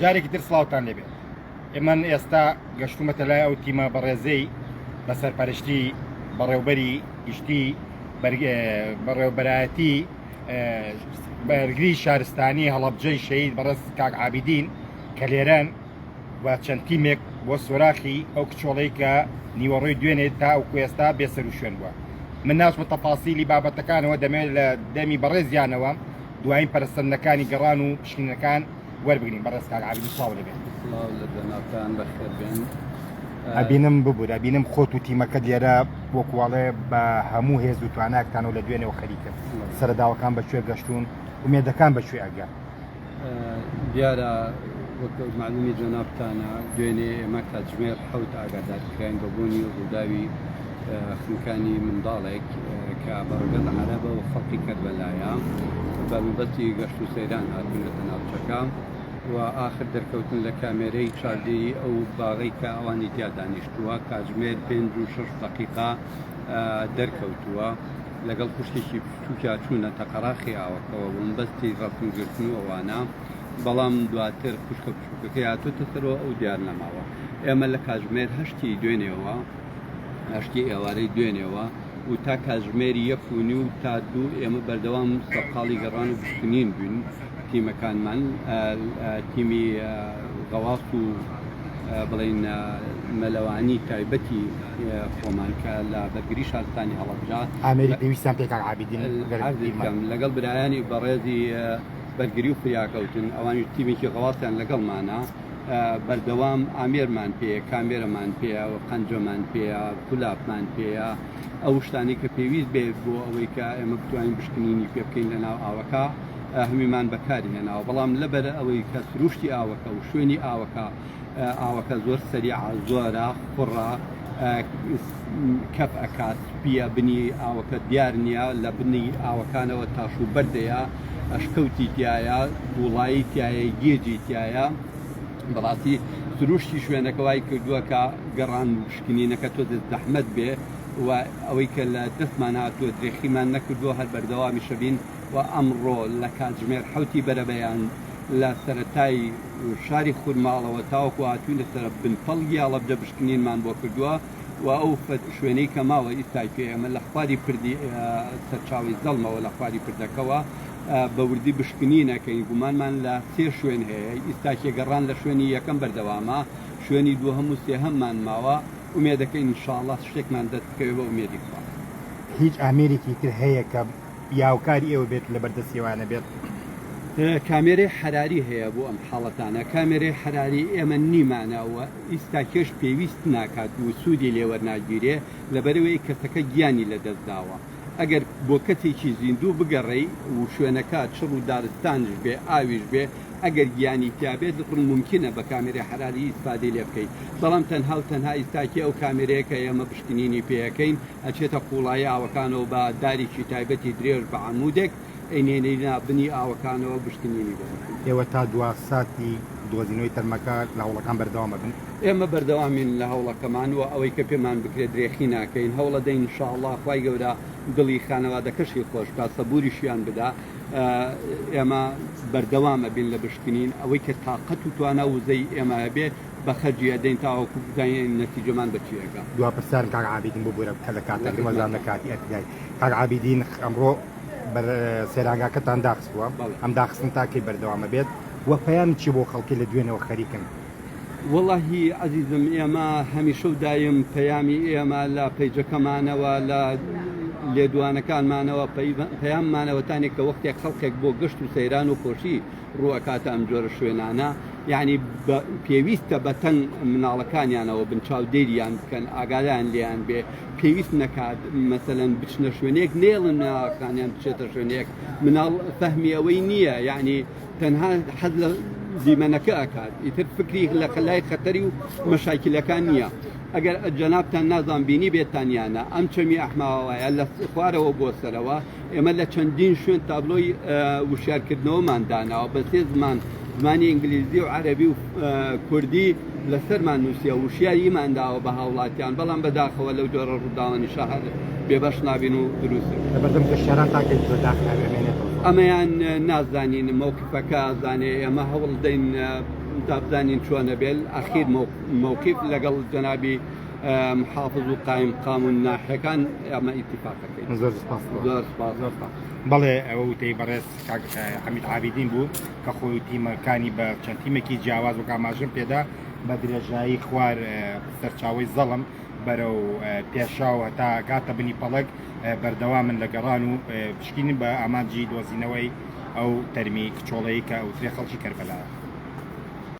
جارێکی تر سڵاوتان لێبێت ئێمن ئێستا گەشتومەتە لای ئەو تیمە بەڕێزەی بە سەرپەرشتی بەڕێوبەری گشتی بەڕێوبەرایەتی بەرگری شارستانی هەڵەبجەی شەید بەڕێز کاک عابدین کە لێرەن و چەند تیمێک بۆ سۆراخی ئەو کچۆڵەی کە نیوەڕۆی دوێنێ تا ئەو کوێستا بێسەروشوێن بووە من ناچمە تەفاسیلی بابەتەکانەوە دەمێت لە دەمی بەڕێزیانەوە دوایین پەرەسەندنەکانی گەڕان و پشکنینەکان وەربگرین. بەڕێز کاک عابیدین سڵاو لێبێ. سڵاو لە جەنابتان بەخێر بێن. ئەبینم ببورە ئەبینم خۆت و تیمەکەت لێرە وەکواڵێ بە هەموو هێز و تواناکتانەوە لە دوێنێوە خەریکن سەرەداوەکان بە کوێ گەشتوون ئومێدەکان بە کوێ ئەگەن؟ دیارە وەک مەعلومی جەنابتانە دوێنێ ئێمە کاتژمێر حەوت ئاگادار کراین بە بوونی ڕووداوی خنکانی منداڵێک کە بە ڕەگەز عەرەبە و خەڵکی کەربەلایە بە مەبەستی گەشت و سەیران هاتوونەتە ناوچەکە و ئاخر دەرکەوتن لە کامێرەی چاودێری ئەو باغەی کە ئەوانی تیا دانیشتووە کاتژمێر پێنج و شەش دەقیقە دەرکەوتووە لەگەڵ خوشکێکی بچووکیا چوونەتە قەراخی ئاوەکەوە بە مەبەستی ڕەسم گرتن و ئەوانە بەڵام دواتر خوشکە بچووکەکەی هاتووەتە سەرەوە ئەو دیار نەماوە ئێمە لە کاتژمێر هەشتی دوێنێوە هەشتی ئێوارەی دوێنێوە و تا کاتژمێری یەک و نیو تا دوو ئێمە بەردەوام سەرقاڵی گەڕان و پشکنین بووین تیمەکانمان تیمی غەواس و بڵین مەلەوانی تایبەتی خۆمان کە لە بەرگری شارستانی هەڵەبجە ئامێری پێویستیان پێ کاک عابیدین بکەم لەگەڵ برایانی بەڕێزی بەرگری و فریاکەوتن ئەوانیش تیمێکی غەواسیان لەگەڵمانە بەردەوام ئامێرمان پێیە، کامێرەمان پێیە، قەنجەمان پێیە، قولاپمان پێیە، ئەو شتانەی کە پێویست بێت بۆ ئەوەی کە ئێمە بتوانین پشکنینی پێ بکەین لە ناو ئاوەکە هەمیمان بەکاری هێناوە، بەڵام لەبەر ئەوەی کە سروشتی ئاوەکە و شوێنی ئاوەکە ئاوەکە زۆر سەریعە، زۆرە، قوڕە، کەف ئەکات، سپییە، بنی ئاوەکە دیار نییە، لە بنی ئاوەکانەوە تاش و بەردەیە، ئەشکەوتی تیایە، قوڵایی تیایە، گێجی تیایە، بەڕاستی سروشتی شوێنەکە وای کردووە کە گەڕان و پشکنینەکە تۆزێ زەحمەت بێ و ئەوەی کە لە دەستمان هاتووە درێخیمان نەکردووە هەر بەردەوامیشە بین و ئەمڕۆ لە کاتژمێر حەوتی بەرەبەیان لە سەرەتای شاری خورماڵەوە تاوەکو هاتووینە سەر بنپەڵگی هەڵەبجە پشکنینمان بۆ کردووە و ئەو شوێنەی کە ماوە ئیستای پێ ئێمە لە خواری پردی سەرچاوەی زەڵمەوە لە خواری پردەکەوە بە وردی بشکنین ئەکەین گومانمان لە سێ شوێن هەیە ئیستاکێ گەڕان لە شوێنی یەکەم بەردەوامە شوێنی دووهەم و سێهەممان ماوە ئومێدەکەین ان شاء اللە شتێکمان دەست بکەوێ بە ئومێدی خوا. هیچ ئامێرێکی تر هەیە کە یاوکاری ئێوە بێت لەبەر دەستی ئەوانە بێت؟ کامێرەی حەراری هەیە بۆ ئەم حاڵەتانە، کامێرەی حەراری ئێمە نیمانە و ئیستاکێش پێویست ناکات و سوودی لێ وەرناگیرێ لەبەرئەوەی کەسەکە گیانی لەدەست داوە ئەگەر بۆ کەسێکی زیندوو بگەڕێی و شوێنەکە چڕ و دارستانش بێ ئاویش بێ ئەگەر گیانی تیا بێت مومکینە بە کامێرەی حەراری ئیستفادەی لێ بکەی بەڵام تەنها و تەنها ئیستاکێ ئەو کامێرەیە کە ئێمە پشکنینی پێ ئەکەین ئەچێتە قوڵایی ئاوەکانەوە بە دارێکی تایبەتی درێژ بە عەمودێک ئەینێنینە بنی ئاوەکانەوە پشکنینی بۆ دەکەین. ئێوە تا دوا ساتی دۆزینەوەی تەرمەکە لە هەوڵەکان بەردەوام ئەبن؟ ئێمە بەردەوامین لە هەوڵەکەمان و ئەوەی کە پێمان بکرێت درێخی ناکەین، هەوڵەدەین ان شاء اللە خوای گەورە دڵی خانەوادەکەشی خۆش بکات سەبوریشیان بدا، ئێمە بەردەوام ئەبین لە بشکنین، ئەوەی کە تاقەت و توانا و وزەی ئێمە هەبێ بە خەرجی ئەدەین تاوەکو بزانین نەتیجەمان بە چی ئەگا. دوا پرسیارم کاک عابیدین ببورە کە لە کاتەکەم وەزانم لە کاتی ئەرکدای کاک عابیدین ئەمڕۆ بەر سەیرانگاکەتان داخستووە ئەم داخستن تا کەی بەردەوام ئەبێت و پەیامی چی بۆ خەڵکی لە دوێنێوە خەریکن؟ وەڵاهی عەزیزم ئێمە هەمیشە و دایم پەیامی ئێمە لە پەیجەکەمانەوە لە لێدوانەکانمانەوە پەیاممانەوەتانێک کە وەختێک خەڵکێک بۆ گەشت و سەیران و خۆشی ڕووئەکاتە ئەم جۆرە شوێنانە یعنی پێویستە بەتەنگ مناڵەکانیانەوە بن چاودێریان بکەن ئاگادان لێیان بێ پێویست نەکات مەسەلەن بچنە شوێنێک نێڵن مناڵەکانیان بچێتە شوێنێک مناڵ فەهمی ئەوەی نییە یعنی تەنها حەز لە دیمەنەکە ئەکات ئیتر فکری لە خەلای خەتەری و مەشاکیلەکان نییە ئەگەر جەنابتان نازان بینی بێتانیانە ئەم چەمی ئەحماوایە لە خوارەوە بۆ سەرەوە ئێمە لە چەندین شوێن تابلۆی وشیارکردنەوەمان داناوە بە سێ زمان زمانی ئینگلیزی و عەرەبی و کوردی لەسەرمان نووسیە وشیاریمان داوە بە هاوڵاتیان بەڵام بەداخەوە لەو جۆرە ڕووداوانیشە هەر بێبەش نابین و دروست لەبەردەم گەشتیاران تا کەی داخراوی ئەمێنێتەوە؟ ئەمەیان نازانین مەوقفەکە ئەزانێ ئێمە هەوڵ دەین. تا بزانین چۆنە بێل ئەخیر مەوقیف لەگەڵ جەنابی محافظ و قایم قام و ناحیەکان ئەمە ئیتیفاقەکەی. زۆر سپاس. زۆر سپاس. زۆر سپاس. بەڵێ ئەوە وتەی بەڕێز کاک حەمید عابیدین بوو کە خۆی و تیمەکانی بە چەند تیمێکی جیاواز وەک ئاماژەم پێدا بە درێژایی خوار سەرچاوەی زەڵم بەرەو پێشاو هەتا گاتە بنی پەڵک بەردەوامن لە گەڕان و پشکینین بە ئامانجی دۆزینەوەی ئەو تەرمی کچۆڵەی کە ئەوترێ خەڵکی کەربەلایە.